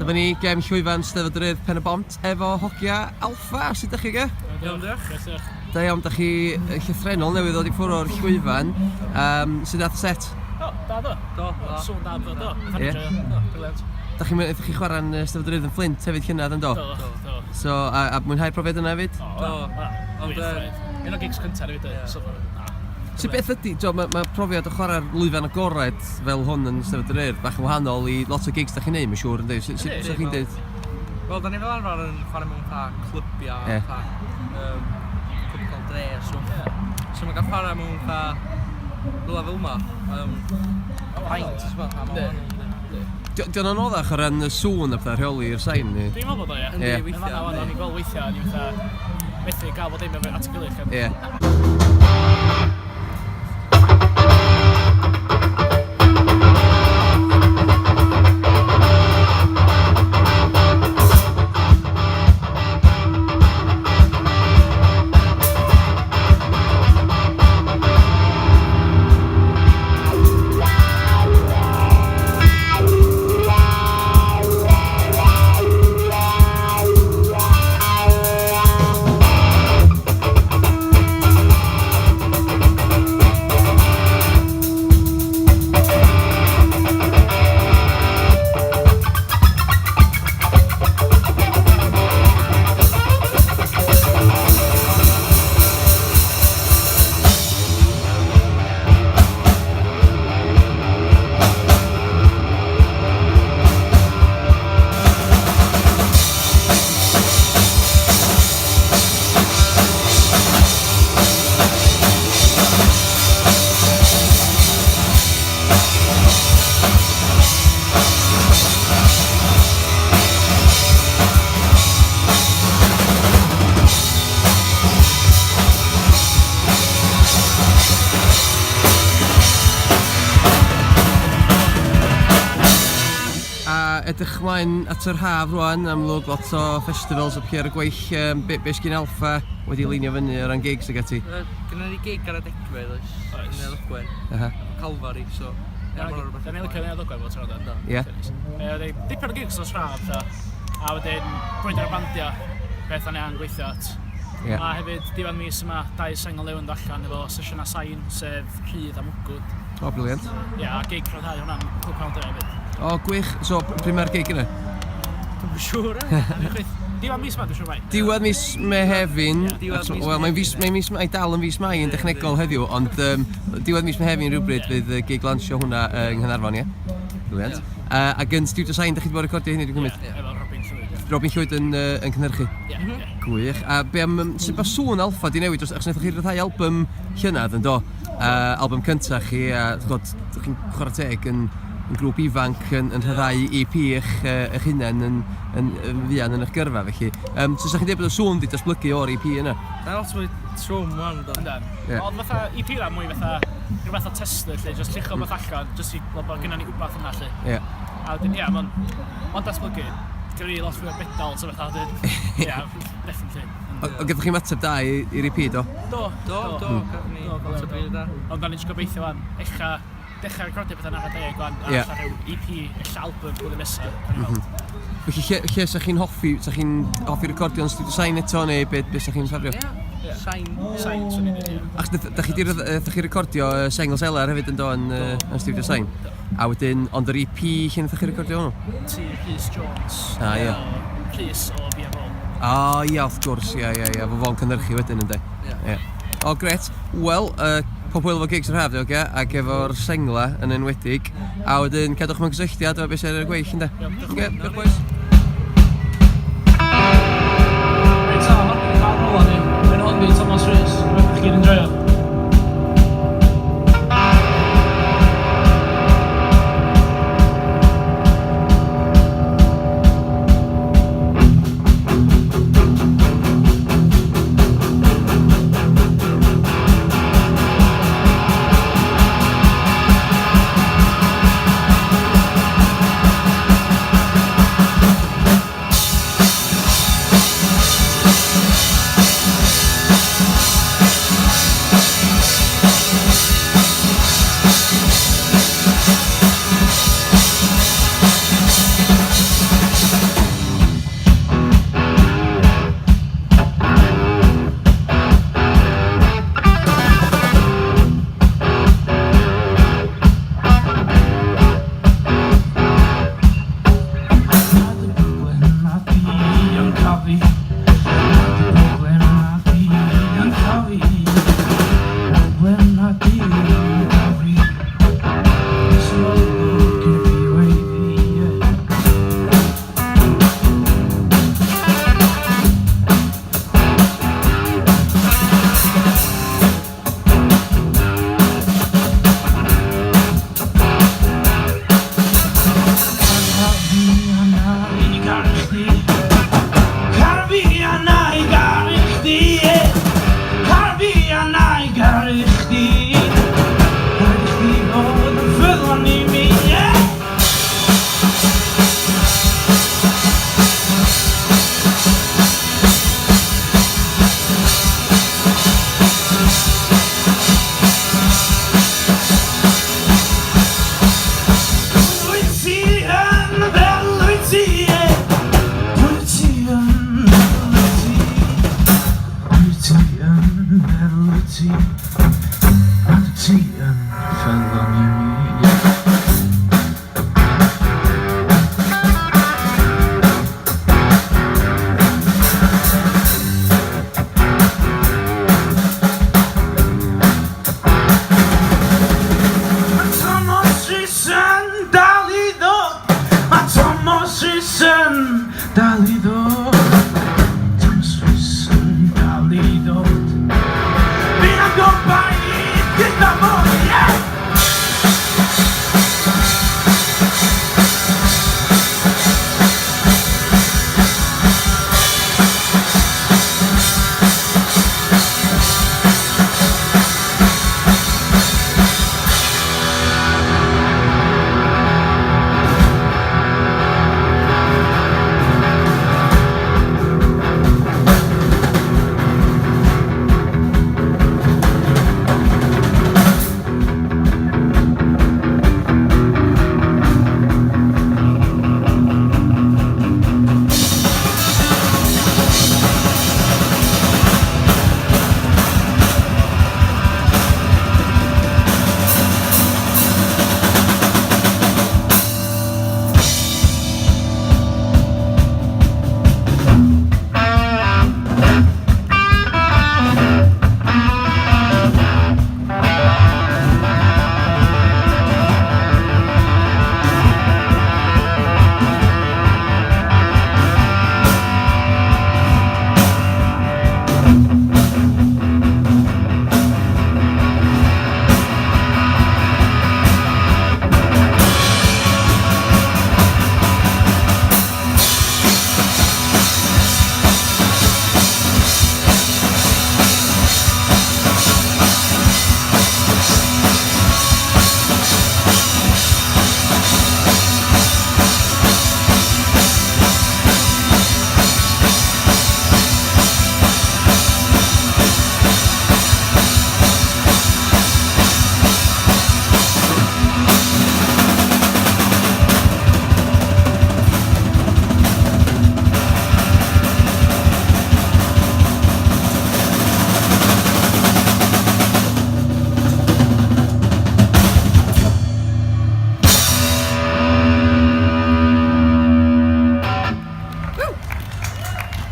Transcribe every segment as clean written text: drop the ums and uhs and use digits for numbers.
Dyma ni, gem llwyfan Steddfod yr Urdd Pen y Bont efo hogia Alffa. Sut ydych chi, ge? Iawn, diolch. Diolch. Da iawn, da chi yn llythrennol newydd ddod i ffwrdd o'r llwyfan. Um, sut nath y set? O, da do. Do, do. Sŵn da do, do. Ie. Do, brilliant. Da chi'n mynd, chi chwarae'n Steddfod yr Urdd yn Fflint hefyd llynedd yn do? Do, do. So, a, a mwynhau'r profiad yna hefyd? Do. Ond, un o gigs cyntaf ni fyd, so, na. So beth ydy, t'o, mae ma profiad o chwarae'r lwyfan agored fel hwn yn Steddfod yr Urdd bach yn wahanol i lot o gigs da chi'n neud, mae'n siŵr, yndi? Sut Yndi, sut chi'n dweud? Wel, da ni fel arfer yn chwarae mewn fatha clybiau, Ie. fatha yym, clwb ca'l dre a stwff. So mae'n cael chwarae mewn fatha rhywle fel yma, yym, paint, ti'n gwbod, fatha, ma'n wahanol, yndi? Di di o'n anoddach o ran y sŵn a pethau rheoli'r sain? Neu? Dwi'n meddwl bod o, ie. Yndi, Ie. weithiau, Yn fan'na, yndi. o'n i'n gweld weithiau, o'n i'n fatha methu gael bod dim efo at ei gilydd. Ie. A edrych ymlaen at yr haf rwan, amlwg lot o festivals a pethau ar y gweill. Um, be, be sgyn Alffa wedi leinio fyny o ran gigs ag ati? Yy, Gynnon ni gig ar y degfed, oes? Oes. Yn Neuadd Aha. Calvary, so... Ie, ma' hwnna'n rwbeth Da ni'n licio Neuadd Ogwen bob tro, do. Ie. Yy, dipyn o gigs dros haf, ta. A wedyn, brwydr y bandiau, beth o'n i angen gweithio at. Ie. A hefyd, diwedd mis yma, dau sengl newydd yn dod allan efo sesiynau sain, sef Rhydd a Mwgwd. O, brilliant. Ie, a gig rhyddhau hwnna'n Clwb Calder hefyd. O, gwych. So, pryd mae'r gig yna? Dwi'm yn siŵr, e. Diwedd mis yma, dwi'n siŵr mai. Diwedd mis Mehefin. Diwedd mis Wel, mae'n fis, mae'n mis Mai, dal yn fis Mai yn dechnegol heddiw, ond um, diwedd mis Mehefin rhywbryd fydd y gig lansio hwnna yng Nghaernarfon, ie? Brilliant. Ie. Ac yn Studio Sain, da chi wedi bod yn recordio hynny, dwi'n cymryd? Ie, efo Robin Llwyd. ie. Robin Llwyd yn, uh, yn cynhyrchu. Ie, ie. Gwych. A be am, sut mae sŵn Alffa di newid? Achos wnaethoch chi ryddhau album llynedd yn do? Uh, album cyntaf chi, a ch'bod, dych chi'n chwarae teg yn, yn grŵp ifanc yn, yn rhyddhau EP eich, uh, eich hunain yn, yn, yn fuan yn eich gyrfa, felly. Um, so, sa'ch chi'n dweud bod y sŵn di datblygu o'r EP yna? Mae'n lot mwy trwm wan, do. Yndan. Ie. Ond fatha EP na mwy fatha rhyw fath o tester lle, jyst lluchio beth allan, jyst i weld bod gynnon ni wbath yna lle. Ie. A wedyn, ie, mae'n ma datblygu. Gynnon ni lot fwy o bedals a fatha, wedyn, ie, definitely. O, o gyda chi ymateb da i'r EP, do? Do, Do, do, gafon ni Do, lot o bryd da. Ond da ni'n jyst gobeithio wan, ella dechrau recordio pethau na'r adeg wan, a Ie. ella rhyw EP, ella album blwyddyn nesaf. Mm -hmm. Felly, lle, lle sa chi'n hoffi, sa chi'n hoffi recordio'n Studio Sain eto, neu be, be sa chi'n ffafrio? Ie, sain. Sain, swn i'n dweud, ie. Achos da chi di rydd- da chi recordio uh, sengl selar hefyd yn do yn, uh, yn Studio Sain? A wedyn, ond yr EP, lle wnaethoch chi recordio hwnnw? Tŷ Rhys Jones. Ah, ie. Rhys o BMO. O, ia, wrth gwrs, ia, ia, ia, fo fo'n cynhyrchu wedyn, ynddi? Ie. Ie. O, gret. Wel, uh, pob hwyl efo gigs yr haf, diolch, ia, ac efo'r sengla yn enwedig. A wedyn, cadwch mewn cysylltiad efo beth sydd ar y gweill, ynddi? Iawn, diolch. Oce, diolch boys. Reit, so, hon di'r cân ola ni. Yn hon di Tomos Rhys. Gobeithio chi gyd yn joio. Lewis yn dal i ddod. Thomas Lewis yn dal i ddod. Bydd am gobaith gyda mwy, yeah!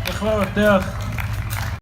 Diolch yn fawr, diolch.